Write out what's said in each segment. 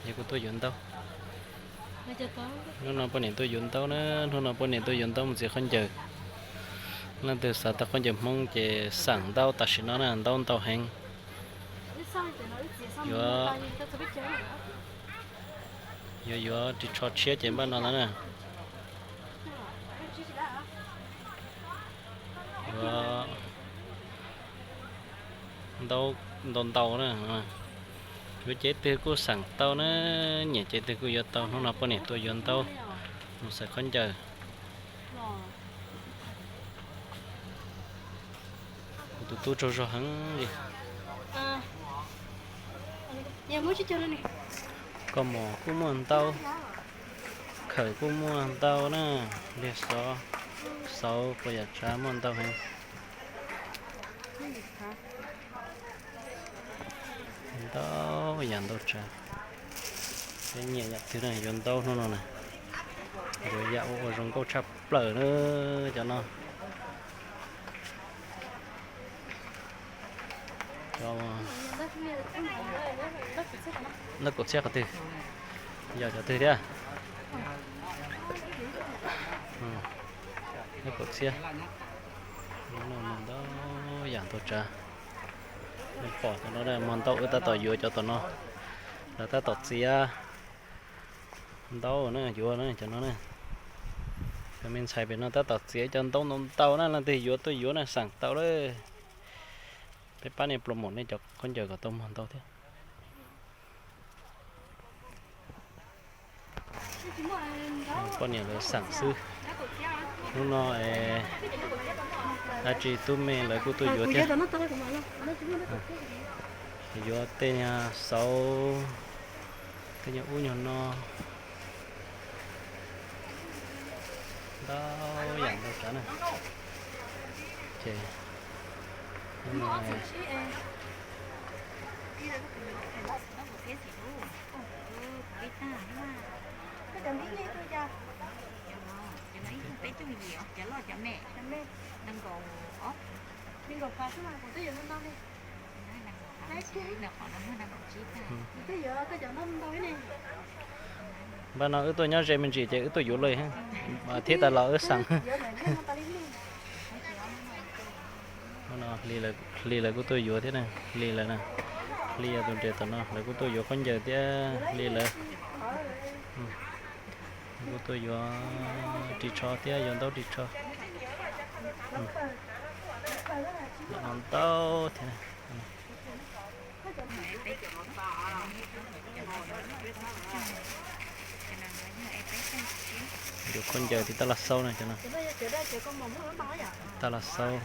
Yog kuv tuaj yuav ntaub. Hnub no poj niam tuaj yuav ntaub na, hnub no poj niam tuaj yuav ntaub mus txiav khaub ncaws. Leej twg xav tau khaub ncaws Hmoob ces xeem ntaub tam sim no na, ntaub ntau heev. Yuav, yuav yuav ris tsho tshiab ces npaj no ntag na. Yuav ntaub ntau ntau na. Yuav cev twg kuj xeem tau na, nyiam cev twg kuj yuav tau. Hnub no poj niam tuaj yuav ntaub mus xaws khaub ncaws. Kuv tus tub tsaug zog heev li. Koj mos kuj muaj ntaub, khawm kuj muaj ntau na, liag xov, xauv, quav yam tsav muaj ntau heev. Ntau yam ntau tsav. Peb nyiam yam twg na yuav ntaub hnub no na. Yuav yam ua ua zoo nkauj tshaj plaws na cov no. Cov ntaub kaum txhiab qhov twg? Yog cov twg thiab? Ntaub kaum txhiab. Ntau yam ntau tsav. Pom tom no muag ntaub wb tab tom yuav cov tom no. Lawv tab tom txiav ntaub na, yuav na cov no na. Cov me ntxhais pem no tab tom txiav cov ntaub ntau ntau na, leej twg yuav tuaj yuav na, xeem tau lawm. Peb pab nej pluas moom nej cov khaub ncaws kom tau muag ntau thiab. Poj niam lawv xeem xwb. Hnub no dab tsi tub me lawv kuj tuaj yuav thiab. Yuav tej nyuag xauv, tej nyuag ub nyuag no. Ntau yam ntau tsav na. Ces hnub no Npaj no wb tuaj nyob ze me ntsis ces wb tuaj yuav lawm thiab tas los wb xeem. Hli lawv kuj tuaj yuav thiab na, Hli lawv na. Hli yog tus nres tom no, lawv kuj tuaj yuav khaub ncaws thiab Hli lawv. Kuj tuaj yuav ris tsho thiab yuav ntaub ris tsho. Ntau thiab. Yuav khaub ncaws thiab tab los xauv na cov no. Tab los xauv.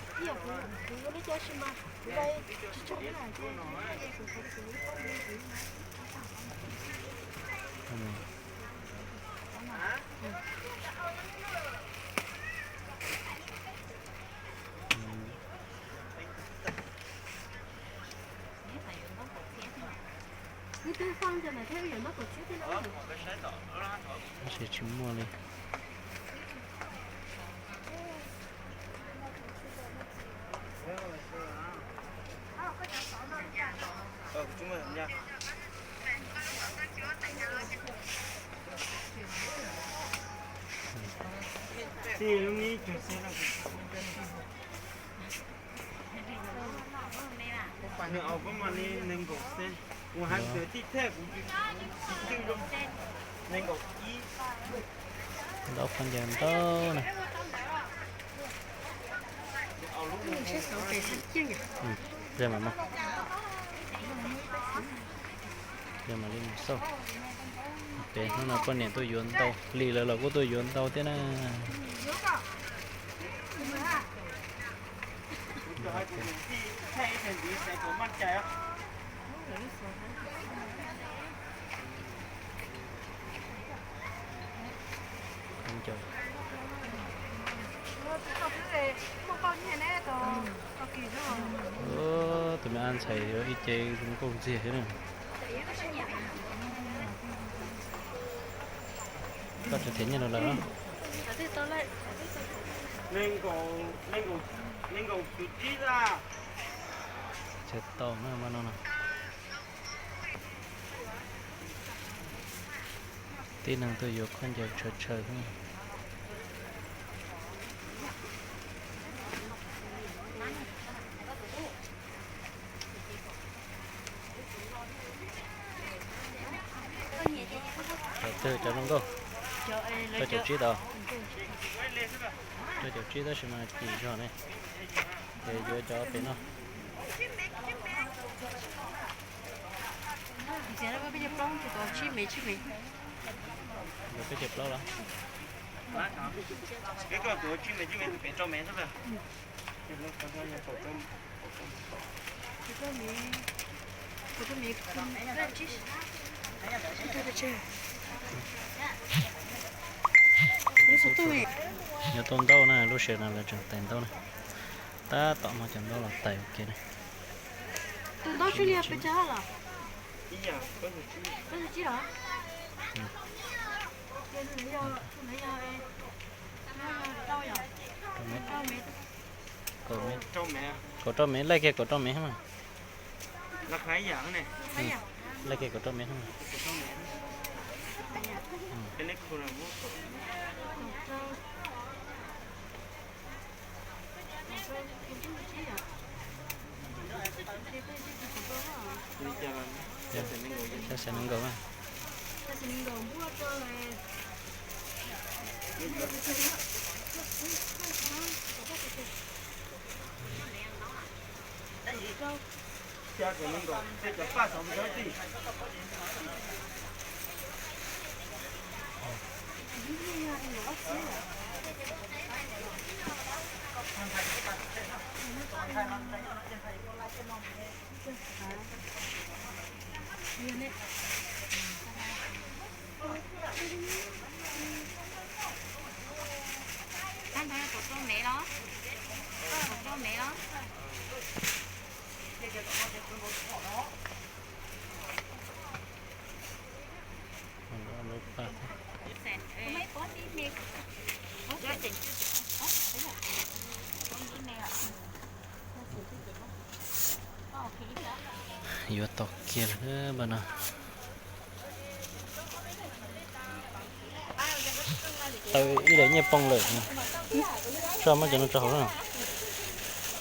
Tab sis tsis muaj li. Nws au koj mam li nees nkaum xees, kuv hais ntawd tib thaj kuv tsis twj zoo, nees nkaum ib. Ntaub khaub ncaws ntau na. Peb mam li mus xauj. Peb hnub no poj niam tuaj yuav ntau, Hli lawv los kuj tuaj yuav ntau thiab na. Tus me ab ntxhais yuav ib ce zoo nkauj ntxiag thiab na. Koj tseem them nyiaj rau lawv los? Tsis tau na, mas no no. Tib neeg tuaj yuav khaub ncaws tshaw tshaw xwb. Cov twg cov zoo nkauj? Rau caum tsib tau. Rau caum tsib tab sis mas kim zog ne. Ces yuav cov pem no. Yuav peb caug plaub los? Nyob tau ntaub na, lub sij hawm no lawv tseem tais ntaub na. Tab tom muab cov ntaub los tais ua ke na. Kaum rau mev, laij kiag kaum rau mev mas. Laij kiag kaum rau mev. Xya xees nees nkaum na. Kaum rau mev los? Kaum rau mev los? Yuav tau kiag lawm npawg no. Tau ib daim nyiaj poob lawm. Soj muab cov no rau hauv na.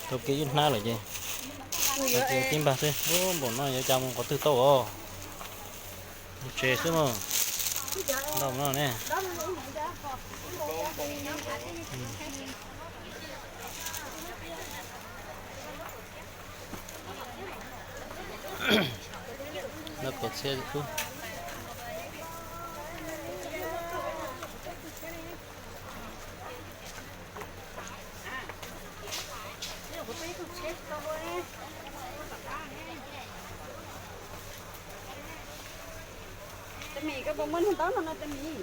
Tau kiag ib hnab lawm ces tau kiag tib npag xwb. Ub, npaum no yuav cas mus qhov twg tau os. Mus tsev xwb mas. Ntau no ne. Lawv kaum txhiab ub. Tus Mim, koj puas muaj niag ntaub no no Tus Mim?